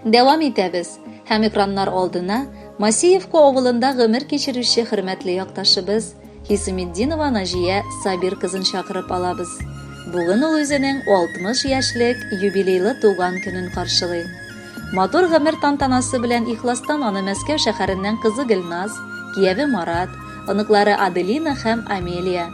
Дәвам итәбез һәм экраннар алдына Масиевка авылында гомер кичерүче хөрмәтле якташыбыз Хисаметдинова Наҗия Сабир кызын чакырып алабыз. Бүген ул үзенең 60 яшьлек юбилейлы туган көнен каршылый. Матур гомер тантанасы белән ихластан аны Мәскәү шәһәреннән кызы Гөлназ, кияве Марат, оныклары Аделина һәм Амелия,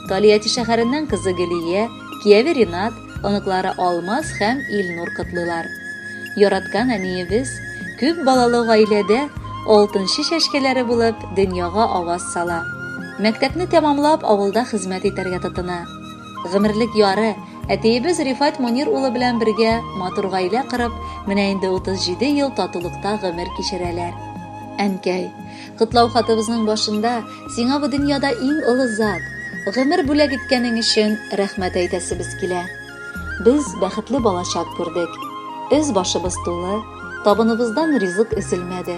Тольятти шәһәреннән кызы Гөлия, кияве Ринат, оныклары Алмаз һәм Илнур котлыйлар. Яраткан әниебез, күп балалы гаиләдә алтынчы чәчкәләре булып, дөньяга аваз сала. Мәктәпне тәмамлап, авылда хезмәт итәргә тотына. Гомерлек яры, әтиебез Рифат Мөнир улы белән бергә матур гаилә корып, менә инде 37 ел татулыкта гомер кичерәләр. Әнкәй, котлау хатыбызның башында сиңа бу дөньяда иң олы зат, гомер бүләк иткәнең өчен рәхмәт әйтәсебез килә. Без бәхетле балачак күрдек. Өс башыбыз тулы, табыныбыздан ризык өзелмәде.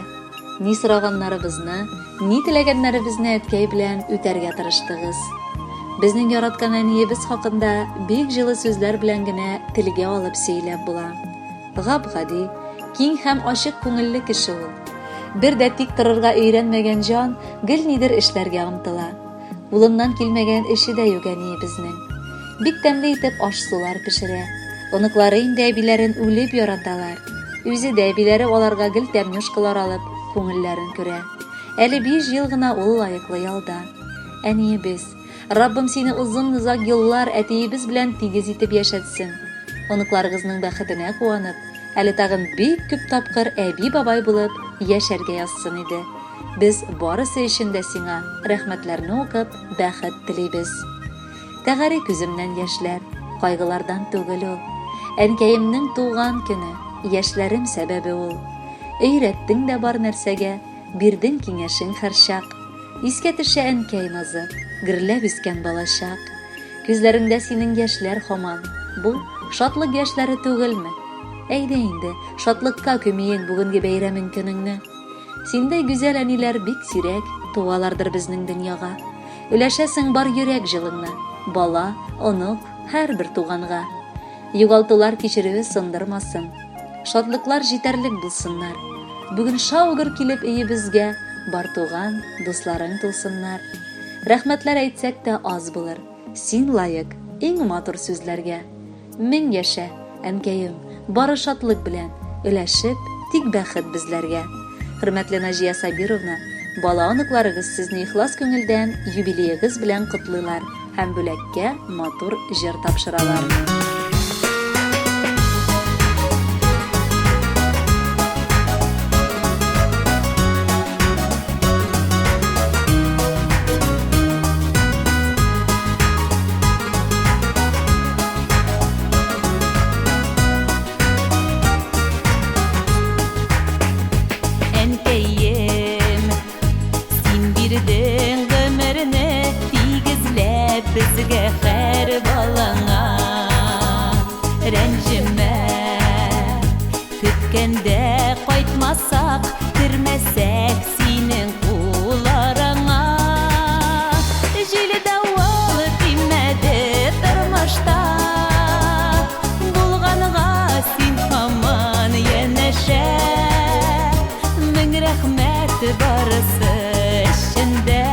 Ни сораганнарыбызны, ни теләгәннәребезне әткәй белән үтәргә тырыштыгыз. Безнең яраткан әниебез хакында бик җылы сүзләр белән генә телгә алып сөйләп була. Гап-гади, киң һәм ачык күңелле кеше ул. Бер дә тик торырга өйрәнмәгән җан гел нидер эшләргә омтыла. Кулыннан килмәгән эше дә юк әниебезнең. Бик тәмле итеп аш-сулар пешерә. Оныклары инде әбиләрен үлеп яраталар. Үзе дә әбиләре аларга гел тәмнюшкалар алып, күңелләрен күрә. Әле 5 ел гына ул лаеклы ялда. Әниебез, Раббым сине озын-озак еллар әтиебез белән тигез итеп яшәтсен. Оныкларыгызның бәхетенә куанып, әле тагын бик күп тапкыр әби-бабай булып яшәргә язсын иде. Без барысы өчен дә сиңа рәхмәтләрне укып, бәхет телибез. Тәгәри күземнән яшьләр, кайгылардан түгел ул. Әнкәемнең туган көне, яшьләрем сәбәбе ул. Өйрәттең дә бар нәрсәгә, бирдең киңәшең һәрчак. Искә төшә әнкәй назы, гөрләп үскән балачак. Күзләреңдә синең яшьләр һаман. Бу, шатлык яшьләре түгелме? Әйдә инде, шатлыкка күмиек бүгенге бәйрәмең көнеңне. Синдәй гүзәл әниләр бик сирәк туалардыр безнең дөньяга. Өләшәсең бар йөрәк җылыңны, бала, онык, һәрбер туганга. Югалтулар кичерүе сындырмасын. Шатлыклар җитәрлек булсыннар. Бүген шау-гөр килеп өебезгә бар туган, дусларың тулсыннар. Рәхмәтләр әйтсәк тә аз булыр. Син лаек иң матур сүзләргә. Мең яшә, әнкәем, бары шатлык белән, өләшеп, тик бәхет безләргә. Хөрмәтле Наҗия Сабировна, бала-оныкларыгыз сезне ихлас күңелдән юбилеегыз белән котлыйлар һәм бүләккә матур җыр тапшыралар. Әнкәем, син бирдең гомерне тигезләп безгә һәр балаңа. Рәнҗемә, көткәндә кайтмасак, кермәсәк Синең кул араңа. Җил-давыл тимәде тормышта, Булганга син һаман янәшә. Мең рәхмәт барысы өчен дә.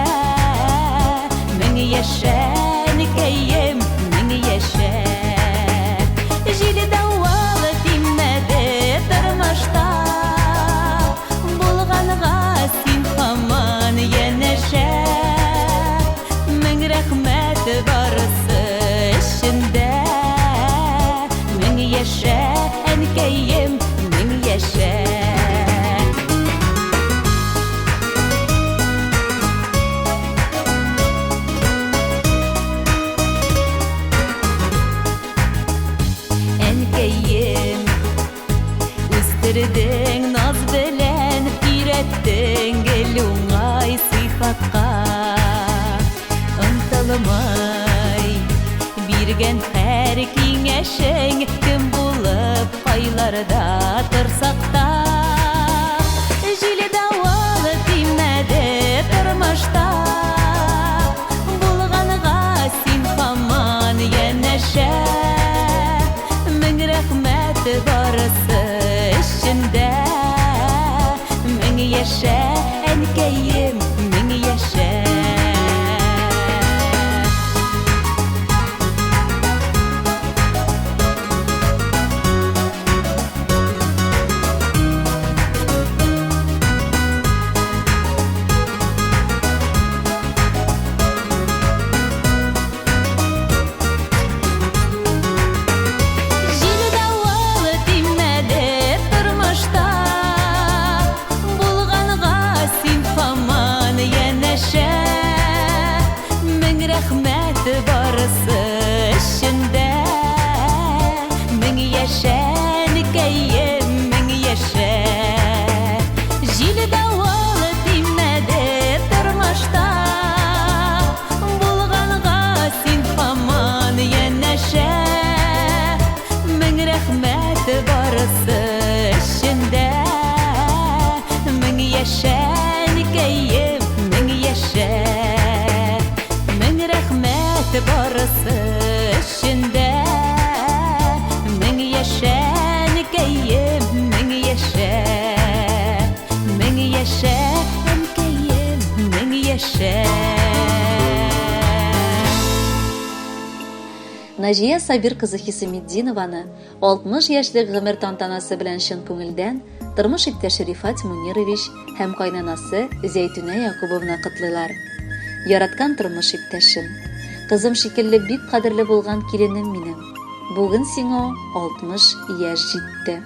Мең яшә, әнкәем, мең яшә. Җил-давыл тимәде тормышта. Булганга син һаман янәшә. Мең рәхмәт барысы өчен дә. Мең яшә, әнкәем, мең яшә. Әнкәем, Үстердең наз белән, өйрәттең гел уңай сыйфатка. Онытылмый биргән һәр киңәшең, кем булып кайларда торсак та. Җил-давыл тимәде тормышта, булганга син һаман янәшә. Мең рәхмәт барысы өчен дә. яшә, әнкәем, мең яшә. Җил-давыл тимәде тормышта, булганга син һаман янәшә. Мең рәхмәт барысы өчен дә. Мең яшә, әнкәем, мең яшә. Җил-давыл тимәде тормышта, булганга син һаман янәшә. Мең рәхмәт барысы өчен дә. Мең яшә, әнкәем, мең яшә. Мең рәхмәт барысы өчен дә. Мең яшә, әнкәем, мең яшә. Мең яшә, әнкәем, мең яшә. Наҗия Сабир кызы Хисаметдинованы 60 яшьлек гомер тантанасы белән чын күңелдән тормыш иптәше Рифат Мунирович һәм кайнанасы Зәйтүнә Якубовна котлыйлар. Яраткан тормыш иптәшем, кызым шикелле бик кадерле булган киленем минем. Бүген сиңа 60 яшь җитте.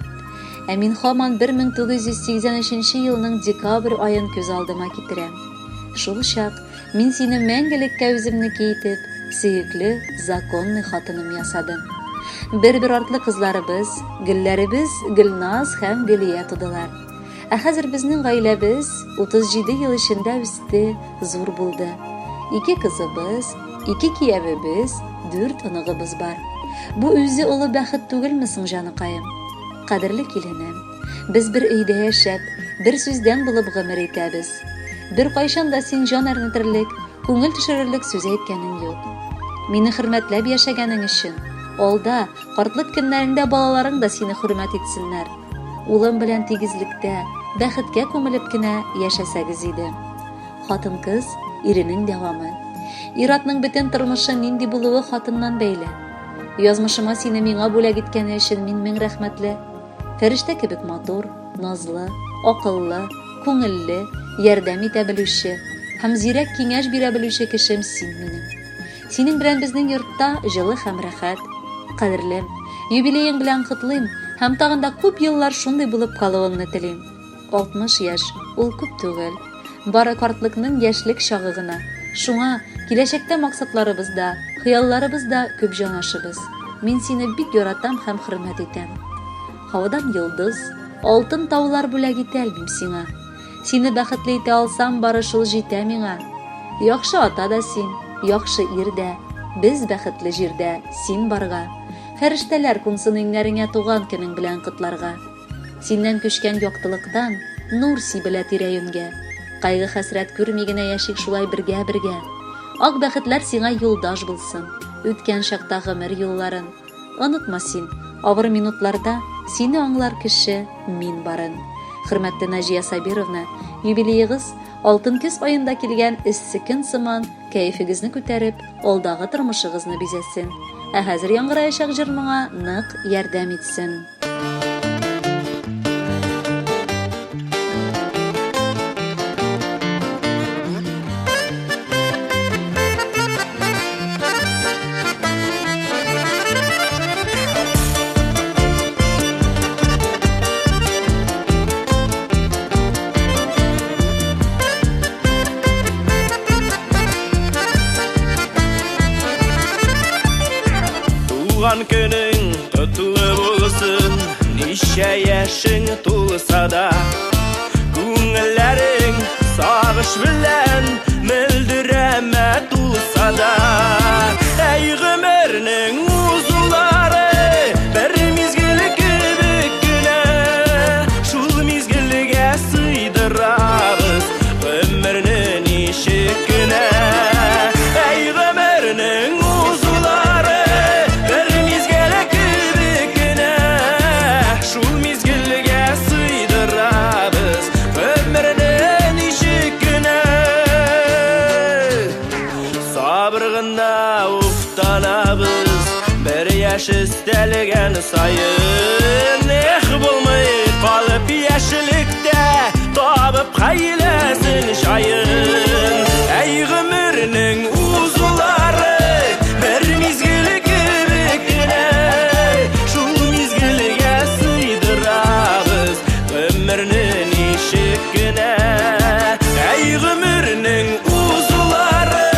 Ә мин һаман 1983 елның декабрь аен күз алдыма китерәм. Шул чак мин сине мәңгелеккә үземнеке итеп, сөекле, законный хатыным ясадым. Бер-бер артлы кызларыбыз, гөлләребез Гөлназ һәм Гөлия тудылар. Ә хәзер безнең гаиләбез 37 ел эчендә үсте, зур булды. Ике кызыбыз, ике киявебез, дүрт оныгыбыз бар. Бу үзе олы бәхет түгелме соң, җаныкаем? Кадерле киленем, без бер өйдә яшәп, бер сүздән булып гомер итәбез. Беркайчан да син җан әрнетерлек, күңел төшерерлек сүз әйткәнең юк. Мине хөрмәтләп яшәгәнең өчен, алда, картлык көннәреңдә балаларың да сине хөрмәт итсеннәр. Улым белән тигезлектә, бәхеткә күмелеп кенә яшәсәгез иде. Хатын-кыз, иренең дәвамы. Ир-атның бөтен тормышы нинди булуы хатыннан бәйле. Язмышыма сине миңа бүләк иткәне өчен мин мең рәхмәтле. Фәрештә кебек матур, назлы, акыллы, күңелле, ярдәм итә белүче һәм зирәк киңәш бирә белүче кешем син минем. Синең белән безнең йортта җылы һәм рәхәт. Кадерлем, юбилеең белән котлыйм һәм тагын да күп еллар шундый булып калуыңны телим. 60 яшь, ул күп түгел. Бары картлыкның яшьлек чагы гына. Шуңа киләчәктә максатларыбыз да, хыялларыбыз да күп җанашыбыз. Мин сине бик яратам һәм хөрмәт итәм. Һавадан йолдыз, алтын таулар бүләк итә алмыйм сиңа. Сине бәхетле итә алсам, бары шул җитә миңа. Яхшы ата да син, яхшы ир дә. Без бәхетле җирдә, син барга. Фәрештәләр кунсын иңнәреңә туган көнең белән котларга. Синнән күчкән яктылыктан нур сибелә тирә-юньгә. Кайгы-хәсрәт күрми генә яшик шулай бергә-бергә. Ак бәхетләр сиңа юлдаш булсын, үткән чакта гомер юлларын. Онытма син, авыр минутларда сине аңлар кеше мин барын. Хөрмәтле Наҗия Сабировна, юбилеегыз алтын көз аенда килгән эссе көн сыман кәефегезне күтәреп, алдагы тормышыгызны бизәсен. Ә хәзер яңгыраячак җыр моңа нык ярдәм итсен. Туган көнең котлы булсын, ничә яшең тулса да, күңелләрең сагыш белән мөлдерәмә тулса да. Әй гомернең узулары бер мизгел кебек кенә, шул мизгелгә сыйдырабыз гомерне ничек кенә. Әй гомернең узулары бер мизгел кебек кенә, шул мизгелгә сыйдырабыз гомерне Яшь өстәлгән саен. Эх, булмый калып яшьлектә, табып хәйләсен җаен. Әй, гомернең узулары бер мизгел кебек кенә, шул мизгелгә сыйдырабыз гомерне ничек кенә. Әй, гомернең узулары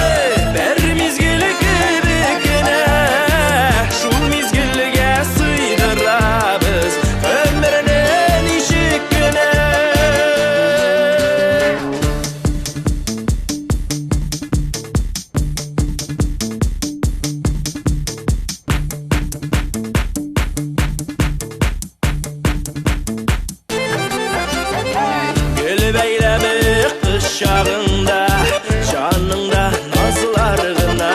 бер мизгел кебек кенә, шул мизгелгә сыйдырабыз гомерне ничек кенә. Гөл бәйләме кыш чагында, җаныңда назлар гына.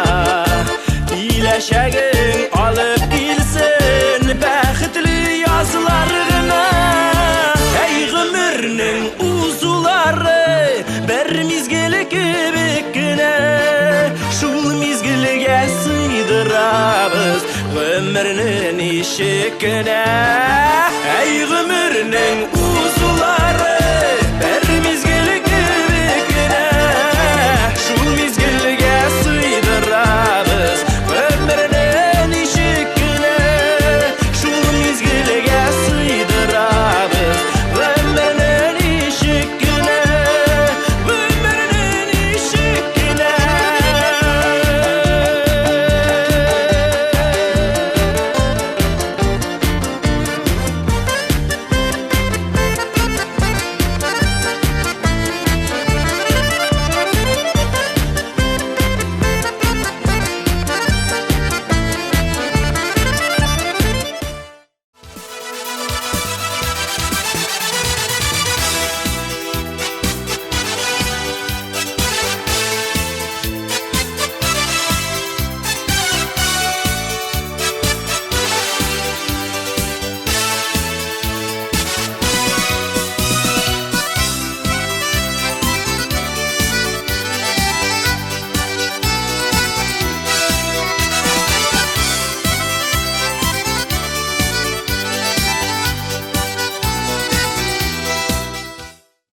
Киләчәгең алып килсен бәхетле язлар гына. Әй, гомернең узулары бер мизгел кебек кенә, шул мизгелгә сыйдырабыз гомерне ничек кенә. Әй, гомернең